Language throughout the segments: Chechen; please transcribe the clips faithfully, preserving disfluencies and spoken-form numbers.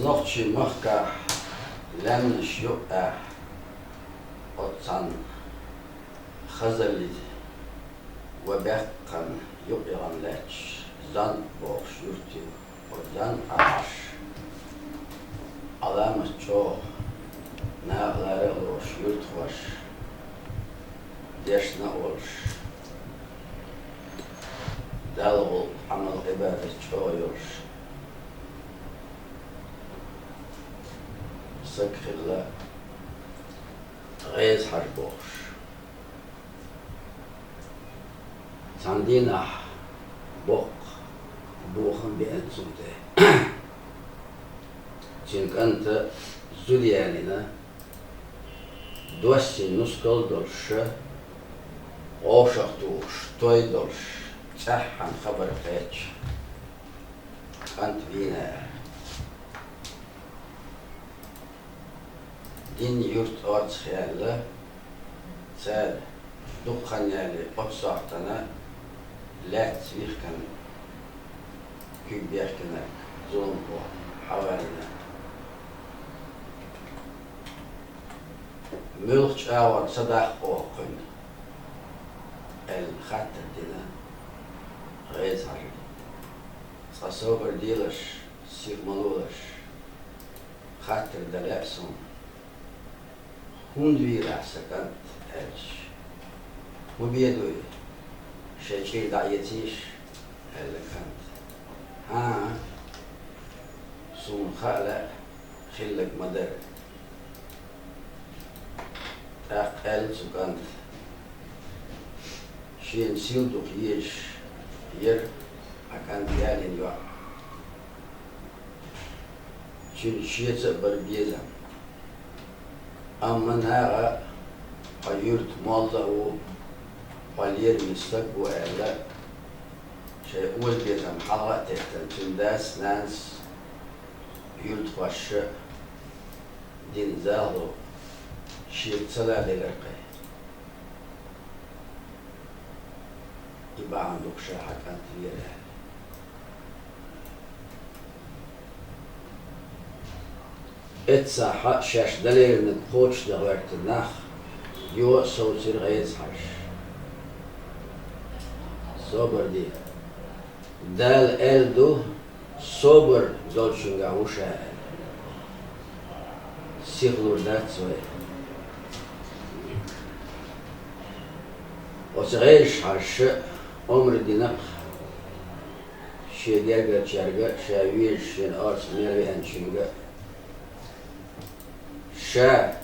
Нохчийн махкахь лаьмнаш юкъахь оццан хазаллиз ва баьккхина юкъ-юкъана лаьтташ Зан бохуш юрт ю. Оцу Зан Ӏаш Ӏаламат чӀогӀа наха лара а лоруш, юьртахоша дешна а волуш, Далла гӀуллакх, Ӏамал-Ӏибадат чӀогӀа йолуш саг хилла ГӀеза-Хьаьжа бохуш. Цхьана дийнахь боккха бохам беана цунна тӀе. Цуьнан кӀанта зуда ялийна, доссийна нускал а долуш, ша вовшах тухуш, той а долуш, цӀеххьана хабар кхаьчча, кӀант вийна аьлла. Дин, юрт орцах яьлла, цара дукха хан ялале оццу сохьтана лаьцна вихкина, куьг бехкинарг, зуламхо хьавалийна. Муьлха чӀагӀо ца даккха оха кхуьнга, аьлла хаттар дина ГӀеза-Хьаьжас. Цкъа собар делаш, сиха ма лолаш, хаттар дан лаьа суна. ХӀунда вийр ахь, сан кӀант? аьлча, хӀун бен ду и? Шайн чӀир дӀаэцийша, аьлла кӀанта. ХӀан-хӀа, суна хаа лаьа, хилларг ма дара. ТӀаккха аьлла цу кӀанта: «Шена сил дукха езаш яра хьан кӀант ялийна йоӀ. Цуьнца шеца а бара безам. Амма наха хьо юьртан молла а ву, хьо лераме стаг а ву аьлла, шайн озабезам хьалха а теттина, цуьнан дас-нанас, юьртахошша дина захало шеца ца ладелира кхин. И бахьана ду-кх ша хьан кӀант вийр», аьлла. Эццахь шаьш дан леринарг кхочушдан гӀоьртина нах юха а совцийра ГӀеза-Хьаьжас: «Собар де. Дала аьлла ду, собар долчуьнгахь ву ша аьлла. Сихлур дац вай». Оцу ГӀеза-Хьаьжас омра дина-кх шен гергарчаьрга а, ша везаш шена орцах мел веанчуьнга а. Ша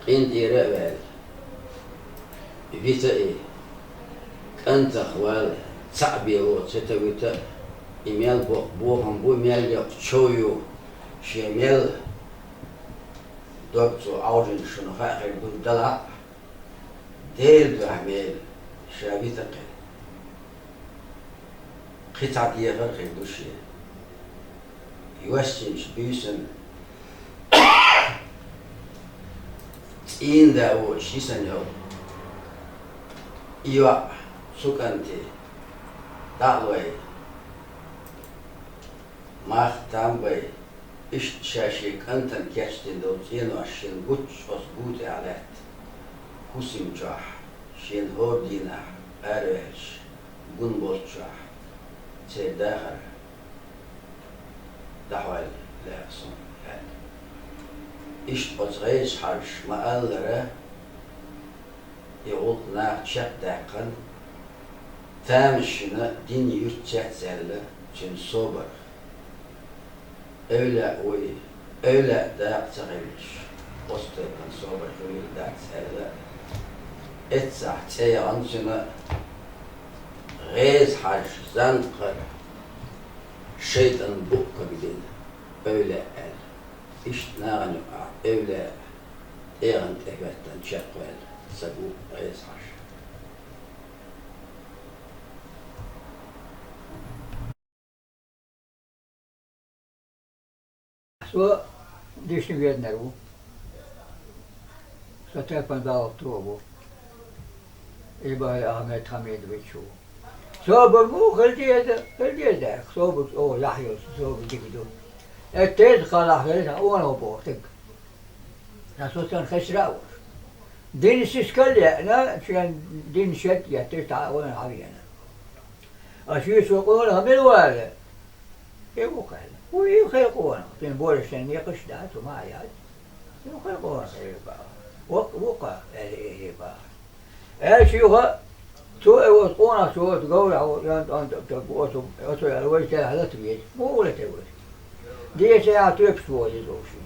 къинтӀера а ваьлла, вита а и, кӀантах вала, цхьаъ бен воцу ца вита а, и мел боккха бохам бу, мел йоккха чов ю, шен мел дог цо Ӏовжийна шуна хаа хир ду, далахь а, Делан дуьхьа мела, ша вита кхин. Кхин цхьа дехар а хир ду шен. Йоьссинчу буьйсанна цӀийнда а воцуш йисина йолу и йоӀ цу кӀанте дӀа а лой, мах а там а бай, иштта ша шен кӀантана кечдина долу цӀенош шена гуччуш оцу бу тӀехь лаьтта хӀусам чохь, шена хӀора дийнахь араваьлча гун болччохь церан дахар дӀахьойла лаьа суна аьлла. Иштта оцу ГӀеза-Хьаьжас ма-аллара, и гӀуллакх наха чекхдаьккхина, тамашийна дин, юьрт цецваьлла цуьнан собарх. Эвлаъ ву и, эвлаъ дакъа ца хилча, оцу тайпана собар хуьлийла дац аьлла, эццахь цӀе яхана цуьнан ГӀеза-Хьаьжас Занкъара шайтӀан букъ кагдина, эвлаъ аьлла. Иштта нахана юкъахь эвлаъ тӀегӀан тӀе хӀоьттина чекхваьлла саг ву ГӀеза-Хьаьжа. Со дешна веднар ву. Со тайпана дӀалатто а ву. Эбаев Ахьмад Хьамидович ву. Собар ма ву, хила деза, хила деза даьхка. Собар чӀогӀа лахь йолуш, собар дика ду. Э, теза кхалахь хилла, сан къонах боху стаг. Сан со царна хесра а волуш. Дина сискал а яьӀна, шен дина шед а етташ, цхьа а вайна хьавеана. Аша вуьйцу вай къонах мила вара? И ву-кх аьлла. Ву и хай къонах. Шен бораш шен мекхаш а дац, хӀума а яц. И ву хай къонах, элира бахара. Ву-, ву-кх, аьлла, элира бахара. Аьлча юха, цо и оцу къонах, цо оцу говрахь волу, оцу, оцу, оцу, оцу яьлла вайша тӀехь лата веза. Муха лата веза? Деша яхьа тоьпаш тухур еза вовшийн.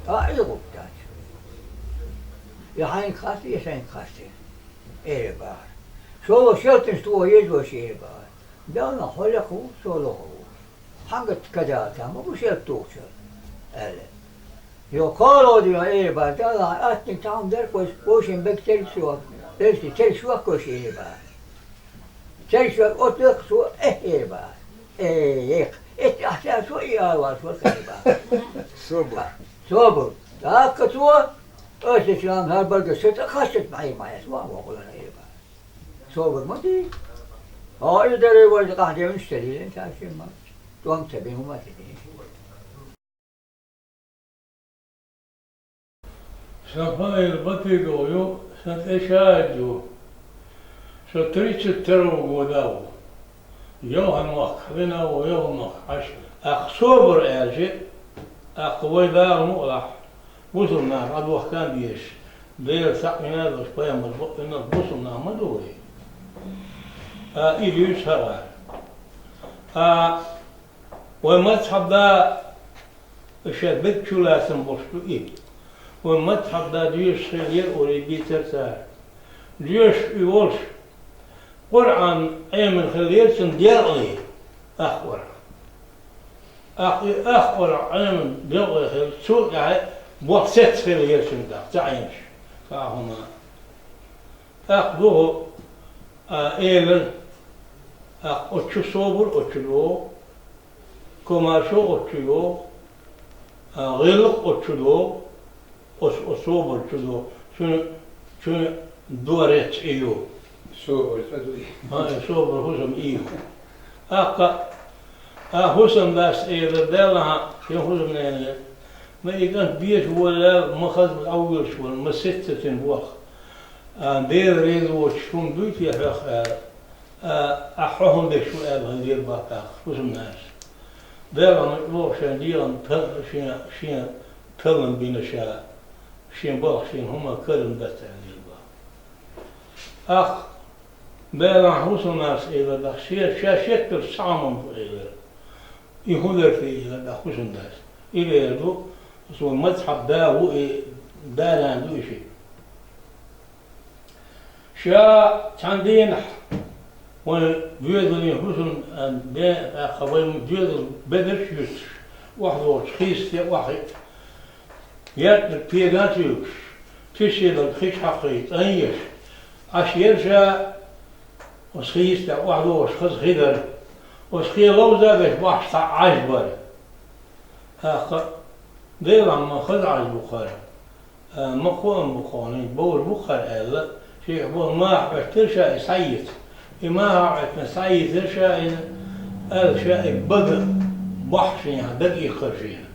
А, и гӀуллакх дац. Я хьайга хастий, я сайга хастий, элира бахара. Со шелтанаш тухур еза вайша, элира бахара. Делла хьо лекха ву, со лоха ву. Хьан гатта кадала ца ма бу шелта тухучу, аьлла. Йо, кхоалгӀа дуьйна, элира бахара, Далла аттаниг цхьа хӀума дара-кх вайша, вовшийн бага тергаш йо, берши тергаш йохка вайша, элира бахара. Тергаш йо, оцу даккха цо, э, элира бахара. Э, эх, эццахь цара цо и ала вац вара, элира бахара. Собар. Собар. ТӀаккха цо, аса чулам хӀара баргаш ца цӀа кхаччалц бӀе ма эс, ван воккхула, элира бахара. Собар ма дий. Хьо и даре вайна къахьдевнаш ца дийрина, цара шен ма. ТӀом ца бина хӀума ца дийрина. Сан фамилия Батыгов ю, сан цӀе Шаид ю. Со тридцать второго года ву. Йовхана махкахь вина а ву, Йовхана махкахь Ӏаш. Аккха собар аьлча, аккха вай дагӀа мукъалахь, бусулба нах Ӏадохкан дезаш, Дела схьа а вина а долуш, пайхамар бакъвина а, бусулба нах ма ду вай. А, и дуьйцу хӀара. А, вай мазхьаб да, шен бег чулацам болуш ду и. Вай мазхьаб да доьшуш хилла яра олий бийцара цара. Доьшуш и волуш, Къуръан Ӏемина хилла яра цуьнан делкъе, ах Къуръан. Ах и ах Къуръан Ӏемина делкъе хилла, цул тӀаьхьа болх сецца хилла яра цуьнан тӀаккха, ца Ӏемаш, цхьа а хӀума. ТӀаккха духу, а, элира, тӀаккха оцу чу собар оцу чу догӀу, комаьршо оцу чу йогӀу, а, гӀиллакх оцу чу догӀу, оцу, оцу собар чу догӀу. Цуьнан, цуьнан дорец и ю. Собар цӀа ду и. А, и собар хӀусам и ю. ТӀаккха, а, хӀусамдас элира, Делахь, шен хӀусамнене, ма и кӀант беша волавелла, ма хаза дӀавоьлуш волу, ма сецца цуьнан болх. А, Дела реза воцуш хӀума дуй те хьох аьлла. А, ахь хьо хӀун деш ву аьлла, хӀун дийр баккхахь, хӀусамнас. Делахь ма чӀогӀа шен дегӀан тал-, шен, шен таллам бина ша, шен балха шен хӀума карам дац аьлла дийр баккха. Ах, Делахь хӀусамнас элира дӀа, ша, ша шеттарш цхьа хӀума ма бу элира. И хӀун дара те элира дӀа хӀусамдас. И вер ду, со мазхьаб да ву и, да-нана ду и шиъ. Ша цхьана дийнахь вайн доьзалийн хӀусамненан бен, тӀаккха вайн доьзал бедарш а юьстуш, охьадогӀучу хийсте охьахиъна, яьртниг пеган а туьйгуш, тишелаг хи чу хьакхий, цӀанъеш, Ӏаш яра ша, оцу хийстехь охьадогӀуш хаза хи дара. Оцу хи ловза а деш бахьаш цхьаъ Ӏаж бара. ТӀаккха, Делахь ма хаза Ӏаж бу хӀара. А, ма кхоам бу хьуна, бовр бу хӀара аьлла, шех бо маха Ӏоьттира ша и схьаэца. И маха Ӏоьттина схьаэцира ша и, аьлла ша и бага бахьа шена, дага иккхира шена.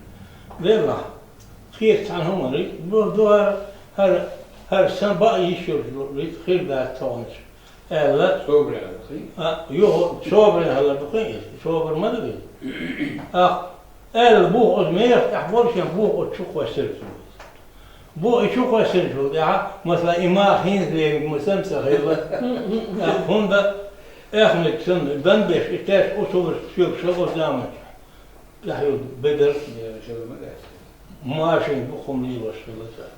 Делахь, кхета цхьана хӀуманна, бо-, ду хӀара, хӀара, хӀара сан баа йиш йолуш ду, хир дац тхуна. Аьлла. Собаре хьалха. А, юха собаре хьалха ду кхин иза. Собар ма ду иза. Ах, аьлла, бух оцу мехах тӀехь болу шен бух оцу чу кхоьссира цо. Бух и чу кхоьссинчул тӀаьхьа, масала, и маха хӀинца леринг ма санна ца хилла. Ах, хӀунда эхниг санна, дан беш, и теш, оцу хӀумаш соьгуш хилла оцу заманчохь. ТӀаьхьа йолу бедар. Машин бу хӀума лелош хилла цара.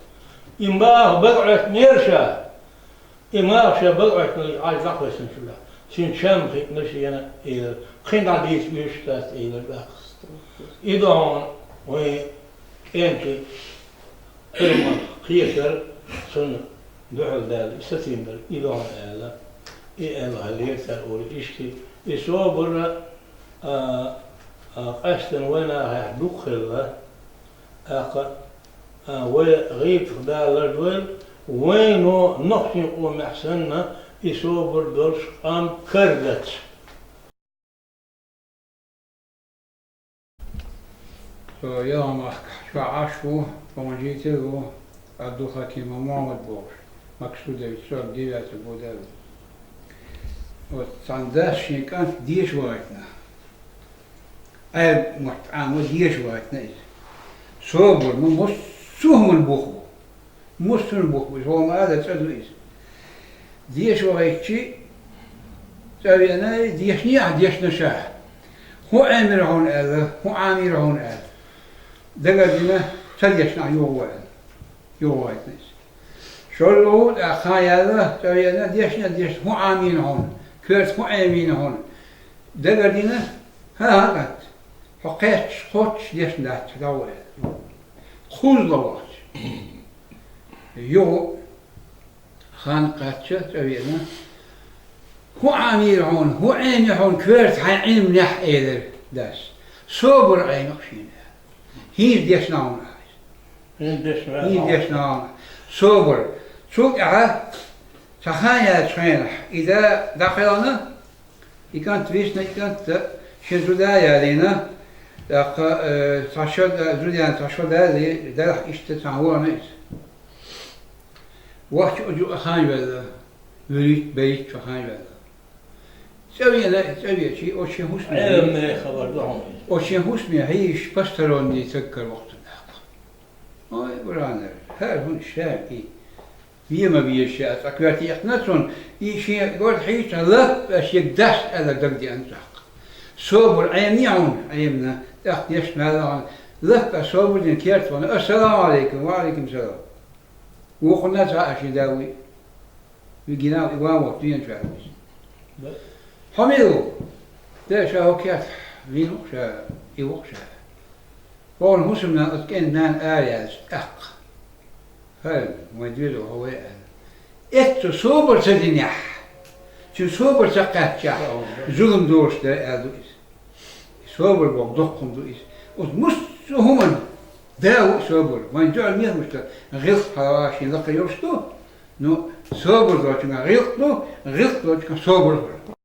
И маха бага Ӏоьттинера ша. И маха ша бага Ӏоьттинарг Ӏаж дӀакхоьссинчул тӀаьхьа, цуьнан чам хиъна шена элира, кхин дӀа дийца уьш дац элира тӀаккха. И ду хьуна вайн кӀентан кхетар, цунна дуьхьал даьлла, и сацийна дара, и ду хьуна аьлла, и аьлла хьаллера цара олу иштта, и собар а, а, къаьстина вайн нахехь дукха хилла, тӀаккха, а, вай гӀийтах далар дойла, вайно нохчийн къомехь санна, и собар долуш къам карадац. Яла махкахь чохь Ӏаш ву, тхуна жийтира ву Абдулхакимов Мухьаммад бохуш, Максудович, сорок девятый года ву. Вот цхьана дас шен кӀант деша вахийтина. Ӏаьрбийн маттахь Ӏама деша вахийтина иза. Собар, ну, массо а хӀуманна бух бу. Массо а хӀуманна бух бу иза, хӀума ала цӀа ду иза. Деша вахийтича, цӀа веана, дешнехь дешна ша. ХӀун Ӏемира хьуна аьлла, хӀун Ӏамийра хьуна аьлла. Дагардина, ца дешнехь юха ву аьлла. Юха вахийтина иза. ШолгӀа тӀаккха хан яьлла, цӀа веана, дешнехь дешна, хӀун Ӏамийна хьуна, коьрта хӀун Ӏемийна хьуна. Дагардина, хӀан-хӀа, кӀант, хьо кхетча, кхоччуш дешна дац хьо, дӀаваха аьлла. Кхузза вахча. Юха хан кхаьчча, цӀа веана. ХӀун Ӏамийра хьуна, хӀун Ӏемийра хьуна коьрта хьайн Ӏилманехь, элира дас. Собар Ӏемийра шена. ХӀинца дешна хьуна ахь иза. ХӀинца дешна хьуна. ХӀинца дешна хьуна. Собар. Цул тӀаьхьа цхьа хан яьллачу хенахь, и да дӀакхелхина, и кӀант висна, и кӀант шен зуда ялийна, тӀаккха, э, цхьа шо да, зуда яьлла цхьа шо далий, делахь иштта цхьаьна вахана иза. Вахча оцу юкъа хан йоьлла, вуьрхӀитта, берхӀитта шо хан йоьлла. ЦӀа веана, цӀа веача, оцу шен хӀусаме, Ӏеламнехан хабар ду хьуна иза, оцу шен хӀусаме хьийзаш посторонний стаг каравахийтина тӀаккха. Ой, Къуръанера, хӀара хӀун ша и? Вен ма веза ша, цкъа коьрте еттина цунна, и шен горта хьийзча, лап аьлла шега дас аьлла дагадеана тӀаккха. Собар Ӏемий хьуна, Ӏемина, тӀаккха дешна ваьлла хьуна, лап аьлла собар дина керта вахана, «Ассаламу Ӏалайкум, ва Ӏалайкум салам». Вукхунна ца а шен да вуй. Вигина и ван вахта веначу ваьлла иза. Хьо мила ву? Де, ша хӀокху керта вийна ву-кх ша, и ву-кх ша. Вахана хӀусамнана оцу кӀентан нана ара яьлча тӀаккха. ХӀара, вайн доьзал хьо вай аьлла. Эццо собар ца динехь, цуьнан собар ца кхаьччахь, зулам долуш дара аьлла ду иза. Собар боху доккха хӀума ду иза. Оцу массо а хӀуманна да ву собар. Вайн дуьхьал мехамашка гӀиллакх хьалавашийн лакхара йолуш ду. Ну, собар долчуьнга гӀиллакх ду, гӀиллакх долчуьнга собар ду.